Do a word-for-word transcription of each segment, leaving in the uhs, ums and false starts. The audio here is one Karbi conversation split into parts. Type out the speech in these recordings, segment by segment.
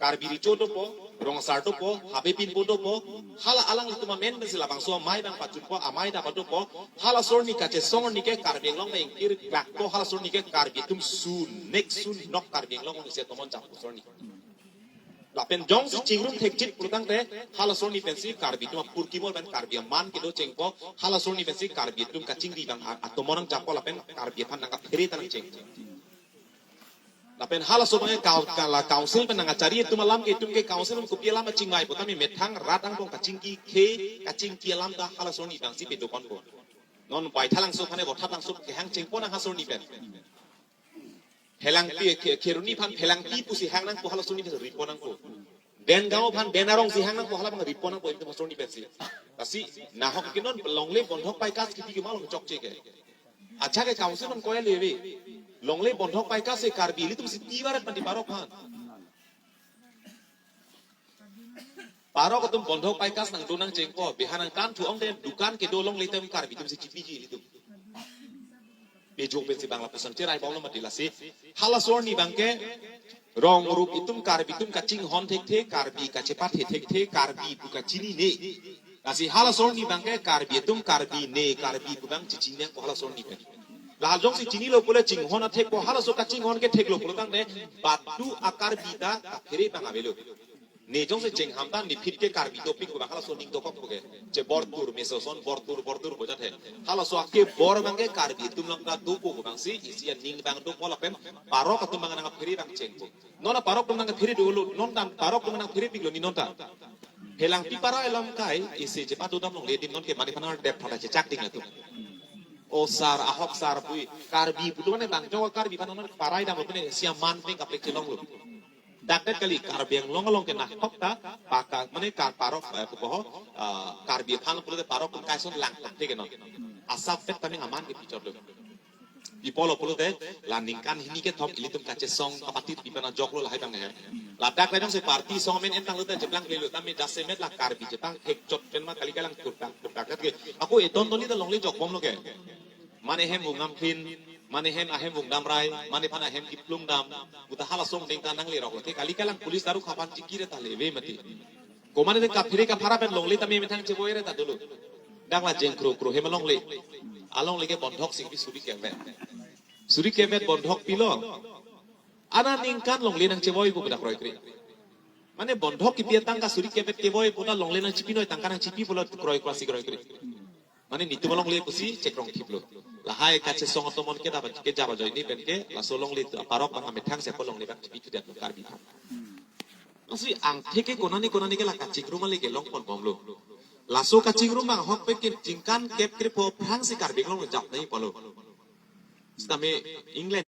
Karbi Recho dopo, Rong Asar dopo, Habe Pinpo dopo, hala alanglitum amen pensi labangso amei abang pachunpo, amei ta padopo, halaso arni kachesong arni ke Karbi Anglong ta ingkir klakpo, halaso arni ke Karbi atum sun, next sun nok Karbi Anglong isi atomon chappo so arni. Lapen jongsi chingrum thekchit pulotangte, halaso arni pensi Karbi atum apurkimo pen Karbi aman kedo chengpo, halaso arni pensi Karbi atum kachingri abang a-, atomon nangchappo lapen Karbi aphan nangkaphere ta nangcheng. Lapen halaso abang kau-, kala council pen nangkachari atum alam ke, itum ke council pen kopi alam achingvai putame methang rat angbong kachingki khei, kachingki alam ta halaso arni abangsi pedoponpo. Non Baithalangso aphane Vothatlangso kehang chengpo nang halaso arni pen. Phelangpi, Khe-, Kheroni aphan Phelangpi pusi hang nangpo halaso arni pen ripo nangpo. Dengaon aphan Den Arong si hang nangpo hala abang ripo nangpo itum halaso arni pensi. Lasi nahok ke non longle bondhok paikas kipi ke malom chokche ke. Acha ke council non koya leve. Longle bondhok paikas si Karbi ilitum si tivaret mati parok aphan. Parok atum bondhok paikas nangdo nangchengpo, bihan nangkanthu ong de dukan kedo longle atum Karbi atum si chipiji ilitum. Pejok pensi bang lapuson cherai bomlo mati lasi. Halaso arni abang ke rong rup itum Karbi atum kachinghon thekthe, Karbi kachepathe thekthe, Karbi pu kachinine. Lasi halaso arni abang ke Karbi atum Karbi ne, Karbi pu abang chichinine ko halaso arni pen. Lahai jongsi chinilo pule chinghon athekpo, halaso kachinghon ke theklo pulotangte badu a-Karbi ta kaphere abang avelo. Ne jongsi chingham ta niphit ke Karbi dopik pu abang halaso ning dokok pu ke. Che bortur meso ason bortur bortur bojat he. Halaso ake bor abang ke Karbi atum along ta dopo pu abangsi isi aning abang dopo lapen parok atum abang nangkaphere abang chengpo. Non ta parok atum nangkaphere dolo, non ta parok atum nangkapherepiklo ne non ta. Phelangpi para alam kai isi chepado dam longle adim non ke mane aphan dep phada chechak ding atum. O sar, ahok sar pui, Karbi putu mane bang jong Karbi aphan non parai damlo pune isi aman pen kaplek chelonglo. Dak det kali Karbi Anglong along ke nahok ta paka mane kar parok, eh, pupo ho, ah, Karbi aphan pulote parok atum kaison lang thekthenon. Asap tet kami aman ke pichotlo. Pi apotlo pulote la ningkan hini kethom ilitum kachesong kapatit pi pen ajoklo lahai abang he. Ladak ladak si party song amen entanglo ta jeplang plelo tame jasemet la Karbi chepang thekchot pen ma kali kalang turtak turtak ke. Ako eton toni ta longle jokbomlo ke. Mane hem vung amthin, mane hem ahem vung damrai, mane aphan ahem kiplung dam, puta halaso angdeng ta nangleroklo. Te kali kalang police daru khaphan chikire ta leve mati. Komane te kaphere kaphara pen longle tame methang chevoi re ta dolo. Dak la jeng kro kro hem alongle. Alongle ke bondhok si kipi suri kepet. Suri kepet bondhok pilo. Ana ningkan longle nangchevoi pu dak kroikre. Mane bondhok kipi atangka suri kepet kevoi pu ta longle nangchipinoi tangka nangchipi pulo kroikre si kroikre. Mane netum alongle pusi chekrong thiplo. Lahai kachesong atomon ke dapat ke jaba joini pen ke laso longle tu parok bang amethang si ako longle bang chipi tu dia Karbi aphan. Lasi angthek ke konane konane ke la kachingrum ale ke longponbomlo. Laso kachingrum bang ahok pen ke jingkan kep krepho aphrangsi Karbi Anglong jap nai pulo. Sitame England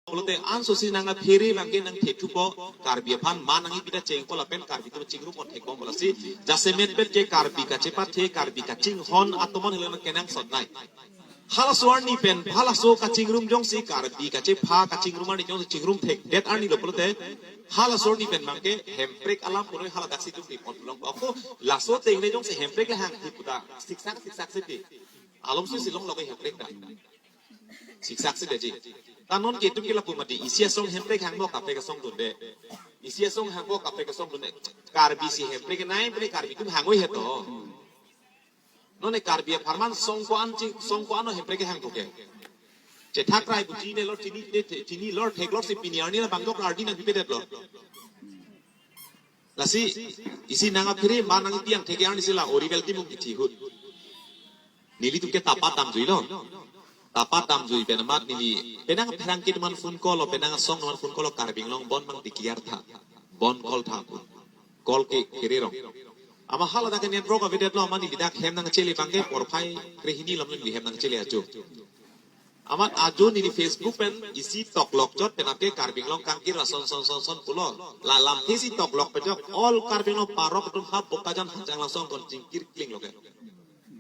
pulote ansosi nangkaphere abang ke nangthethupo, Karbi aphan ma nangkipi ta chengpo lapen Karbi atum chingrumpo thekbompo lasi. Jasemet bet ke Karbi kachepathe, Karbi kachinghon atomon helo nang kenangsot nai. Halaso arni pen, halaso kachingrum jongsi Karbi kachepha kachingrum arni jongsi chingrum thekdet arnilo pulote, halaso arni pen abang ke hemprek alam punoi haladak si tum ripon longpo. Ako laso tengne jongsi hemprek le hangthi puta siksak siksak si pi. Alomsi si longlo ke hemprek ta. Siksak si daji. Ta non ke itum ke lapu mati isi asong hemprek hanglo kaprek asong dunde. Isi asong hanglo kaprek asong dunde. Karbi si hemprek nai pune Karbi atum hangoi he to. Non e Karbi apharman song ko-an chi, song ko-an hemprek hangpo ke. Chethak rai pu chinilo chini, chinilo theklongsi pini arni la bang jok ardi nangpipedetlo. Lasi isi nangkaphere ma nangpi angthek arnisi la ori vel timung kithi ahut. Nelitum ke tapat damjuilo. Tapat damjui pen amat neli penang pherangke atum aphan phone call lo, penang asong atum aphan phone call lo, Karbi Anglong bon abang declare tha. Bon call tha pu. Call ke kere rong. Amat haladak ke network avedetlo, amat neli dak hem nangchele abang ke porphai krehini alom neli hem nangchele ajo. Amat ajo neli Facebook pen isi toklok chot penap ke Karbi Anglong kangkir ason son son son pulo. La lamthe si toklok pejok all Karbi Anglong parok atum ha Bokajan Hanjanglangso angkon chingkir klinglo ke.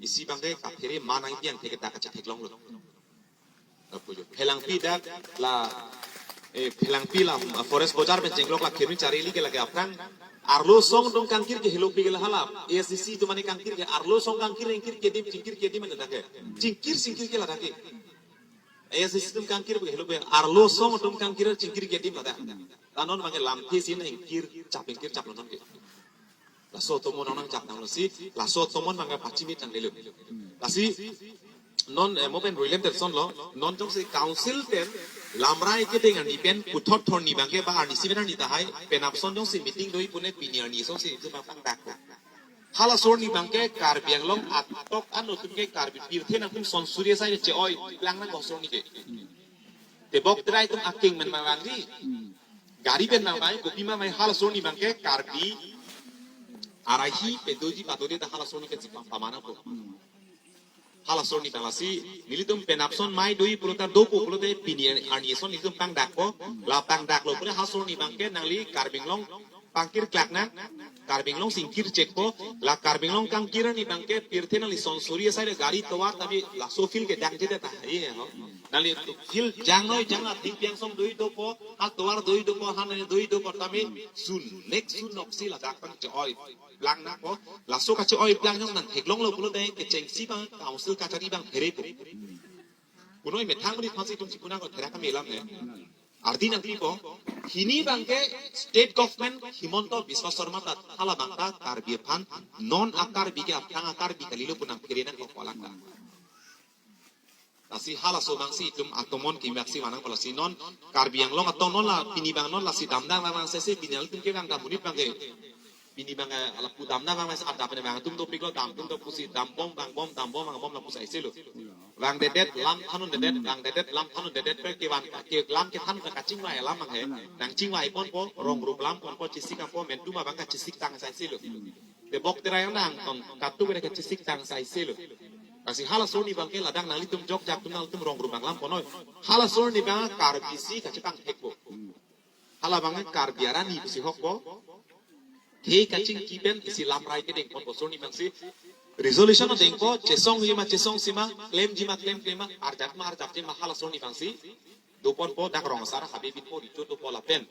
Isi abang ke kaphere ma nangpi angthek ta kachetheklonglo. Phelangpi dak la, eh, Phelangpi la, ah, Forest Bazar pen chenglok la Kheroni Charili ke lake aphrang. Arlo song atum kangkir ke helopi ke la hala. A S D C atum mane kangkir ke arlo song kangkir ingkir kedim chingkir kedim dak ke. Chingkir singkir ke ladak ke. A S D C atum kangkir ke helopi arlo song atum kangkir chingkir kedim ladak. Tanon mane lamthe si na ingkir chap ingkir chap lo non ke. Laso atomon nang chak nanglo si, laso atomon mangga pachimi tang delu. Lasi non, eh, mo pen relem terson lo, non jongsi council pen lamrai kedeng arni pen puthot thorni abangke ba arnisi pen arni tahai, penap ason jongsi meeting do-i pune pini arni asonsi itum apang dak ko. Halaso arni abangke Karbi Anglong atok ano atum ke Karbi pirthe nangtum son suri asai che-oi plang nang ko aso arni ke. Tebok terai atum aking men mavangri. Gari pen mavai, kopi mavai, halaso arni abangke Karbi arai hi pedoji padode ta halaso arni ke chipang pamana po. Halaso arni abang lasi nelitum penap ason mai do-i pulo ta dopo pulote pini arni ason nelitum pangdakpo. La pangdaklo pura halaso arni abangke nangli Karbi Anglong pangkir klak nang, Karbi Anglong singkir chekpo, la Karbi Anglong kangkir arni abangke pirthe nangli son suri asai le gari tovar tame laso field ke dang jete ta, ye ho. Nangli field jang noi jang la thing piang song do-i dopo, ha tovar do-i dopo, ha nani do-i dopo tame sun, next sun noksi ladak pang che-oi plang nangpo, laso kache-oi plang nang nang theklonglo pulote kechengsi abang council kachari abang pherepo. Punoi methang muni aphansi itum chipunang ko therak kami alam ne. Ardi nangpipo, hini abangke state government Himanta Biswa Sarma ta hala abang ta Karbi aphan non a-Karbi ke aphrang a-Karbi kalilo pu nangphere nang ko kolang ta. Lasi halaso abangsi itum atomon kimaksi manang ko lasi non Karbi Anglong atong non la pini abang non lasi damdam abang sese pini atum ke abang damunit abangke. Pini abang, eh, lapu damdam abang mes adap ne abang atum dopiklo dam atum dopusi dambom vangbom dambom vangbom lapusi aiselo. Vangdedet lam thanundedet, vangdedet lam thanundedet pe kevan ke lam kethan ke kachingvai alam abang he. Nangchingvai ponpo, rong rup lam ponpo, chesik apo, mentum abang kachesik tang asai selo. Tebok terai nang tong katu bere kachesik tang asai selo. Lasi halaso arni abangke ladak nanglitum jokjak atum nanglitum rong rup abang lam ponnoi. Halaso arni abang Karbi si kachepangthekpo. Hala abang Karbi arani pusi hokpo. He kachingki pen isi lamrai kedengpon laso arni abangsi. Resolution dengpo, chesongji ma chesongsi ma, klemji ma klemklem ma, arjap ma arjapji ma halaso arni abangsi. Doponpo dak rong asar habe binpo richo dopo lapen.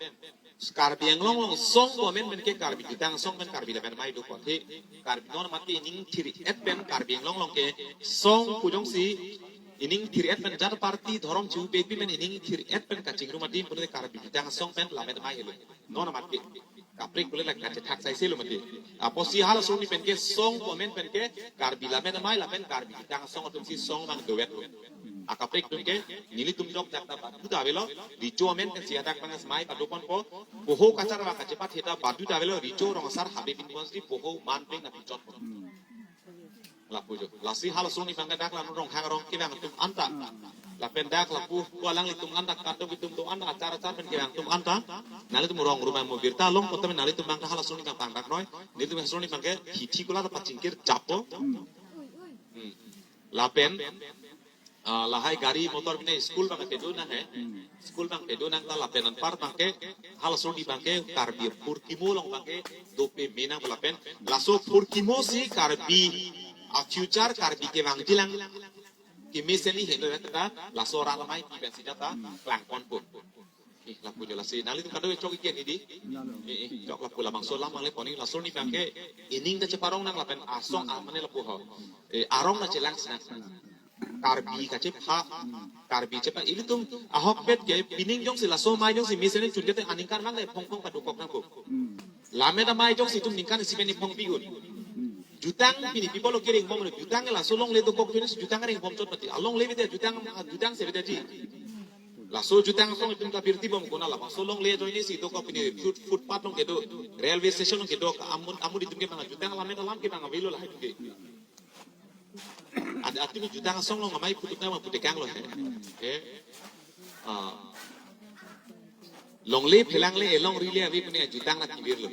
Karbi Anglong along asong pu amen pen ke Karbi jutang asong pen Karbi lapen mai dopo the. Karbi non amat ke ining thiri-et pen Karbi Anglong along ke song pu jongsi ining thiri-et pen jat party dhorom chu pepi men ining thiri-et pen kachingrum adim pu Karbi jutang asong pen lapen mai helo. Non amat ke. Kaprek pule lak kachethak asai selo mati. Apotsi halaso arni pen ke song pu amen pen ke Karbi lamen amei lapen Karbi jutang asong atumsi song abang duet lo. Akaprek atum ke nelitum jokjak ta badu ta avelo, richo amen pensi hadak abang asmai padoponpo, poho kachar abang kachepatheta badu ta avelo, richo rong asar habe binponsi poho man peng na pichotpo. Lapu jo. Lasi halaso arni abang dak la rong hang rong kevang atum anta. Lapen dak lapu ko alanglitum anta kadok itum to anta achar achar pen kevang atum anta. Nanglitum rong rup abang mo birta long kota nanglitum abang halaso arni abang pangdak noi. Nelitum halaso arni abang ke hithi kula ta pachingkir jappo. Hmm. Lapen, ah, lahai gari motor bina school abang kedo nang he. School abang kedo nang ta lapen anpar abang ke halaso arni abang ke Karbi phurkimo along abang ke dope menang lapen laso phurkimo si Karbi a-future Karbi kevang jilang kemesen ni heno ta laso rat amei pi pensi jata klangponpo. Eh, lapu jo lasi nanglitum kadokave chok-ik ke nidi. Eh, eh, chok lapu labangso lam mangle poni laso arni abang ke ining ta cheparong nang lapen asong amane lapu ho. Eh, arong ta chelang sinang. Karbi kachepha, Karbi chepa ilitum ahokpet ke pining jongsi laso amei jongsi mesen chunjete aningkan abang le phong phong padokok nangpo. Lamet amei jongsi itum ningkan isi pen phong pi un. Jutang pini people lo kereng bom jutang laso longle dokok jongsi jutang reng bom chot mati. Alongle bete jutang jutang se bete ji. Laso jutang asong itum kabirti bom kona labangso longle ajoine si dokok pini foot footpath along kedo, railway station along kedo, amun amun itum ke abang jutang lamet alam ke abang avelo lahai itum ke. Ad- atum jutang asong along amei putuk nama putekang lo he. Eh. Ah. Longle phelangle elong rile ave pune jutang na kibir lo.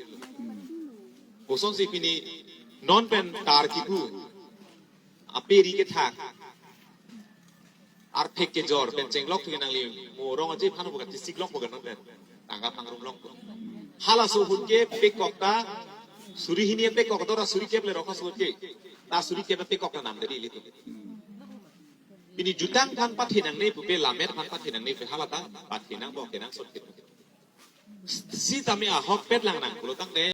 Kosonsi pini non pen tar kipu. Ape ri kethak. Arphek kejor pen chenglok thu nangli mo rong aje phan buka tisik lok buka non pen. Tangka pangrum lok. Halaso ahut ke pekok ta suri hini pekok ta suri kep le rokha suri ke. Ta suri kep pekok ta nam dari ilitum. Pini jutang aphan pathenangne pupe, lammet aphan pathenangne pupe, hala ta pathenangpo, kenangsot ke. Sitame ahokpet lang nang pulo tangte